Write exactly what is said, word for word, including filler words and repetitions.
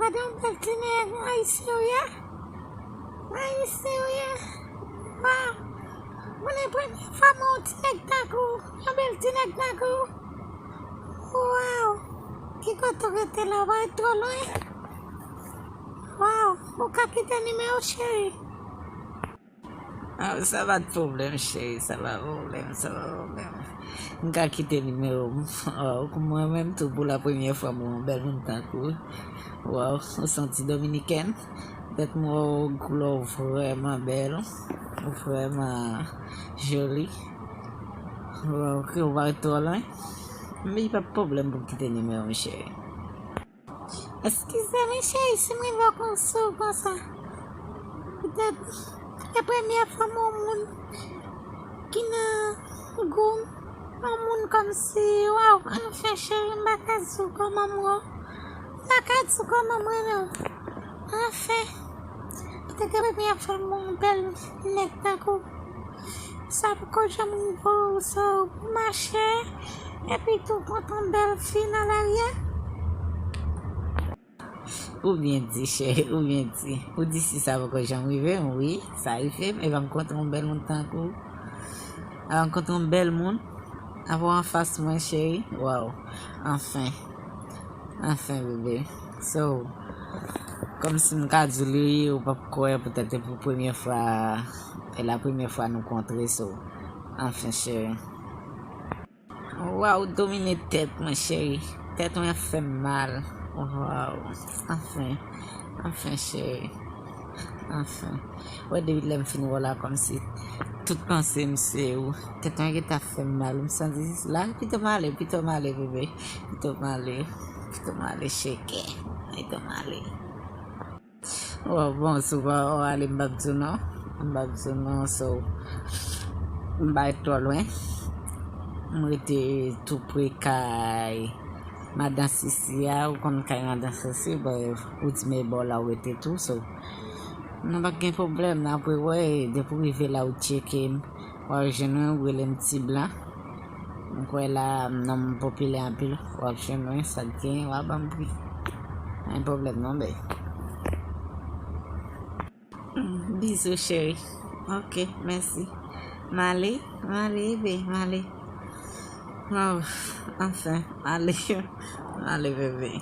Gade yon bèl ti nèg, ayisyen w ye? Ayisyen w ye? Waw! Mwen, se premye fwa m wè yon ti nèg tankou w, yon bèl ti nèg tankou w. Waw! Ki kote w rete la? Ou pa ret twò lwen? Waw! Ou ka kite nimewo w, cheri? Ah, sa pa t pwoblèm, cheri, sa pa pwoblèm, sa pa pwoblèm. M ka kite nimewo m. Waw, mwen menm tou, pou la premyè fwa, m wè yon bèl moun tankou w. Waw, ou se yon ti dominikèn. Tèt m wè w, koulè w vrèman bèl, ou vrèman joli. Waw, ke w pa ret twò lwen. Men pa pwoblèm pou m kite nimewo m, cheri. Eskize m, cheri, si m rive w kon sou konsa. Poutèt, e premyè fwa m wè yon moun ki nan gou m, yon moun kòmsi, waw, anfen, cheri, m pa ka di w kòman m wè w. M pa ka di w kòman m renmen w. Anfen, poutèt e premyè fwa m wè yon bèl nèg tankou w. Sa poko janm rive w, so, pou mache, epi tou kontre yon bèl fi nan lari a. Ou byen di, cheri, ou byen di. Ou di si sa poko janm rive m, wi, sa rive m, epa m kontre yon bèl moun tankou w. Epa m kontre yon bèl moun. Apa w anfas mwen, cheri. Waw. Anfen. Anfen, bebe. So, kòmsi m ka di w li, ou p ap kwè, poutèt e pou premyè fwa, e la premyè fwa nou kontre, so, anfen, cheri. Waw, domine tèt mwen, cheri. Tèt mwen ap fè m mal. Waw. Anfen. Anfen, cheri. Anfen. Wè, depi lè m fin wè w la, kòmsi tout panse m se ou. Tèt mwen gentan ap fè m mal. M santi la, pito m ale, pito m ale, bebe. Pito m ale. Pito m ale, cheke. Pito m ale. Waw, bon, si w pa w ale, m p ap di w non. M p ap di w non, so, m pa ret twò lwen. M rete tou pre kay madan Sisi a, ou konn kay madan Sisi, bon, ou di m e bò la ou rete tou, so, nou pa gen pwoblèm, n ap rewè, depi w rive la, ou tcheke m. W ap jwenn mwen, ou rele m Ti Blan. M kwè la, m nonm popilè anpil. W ap jwenn mwen, sa k gen, w a ban m pri. Pa gen pwoblèm non, bèy. Bizou, cheri. Ok, mèsi. M ale, m ale, bebe, m ale. Oh, anfen, m ale. M ale, bebe.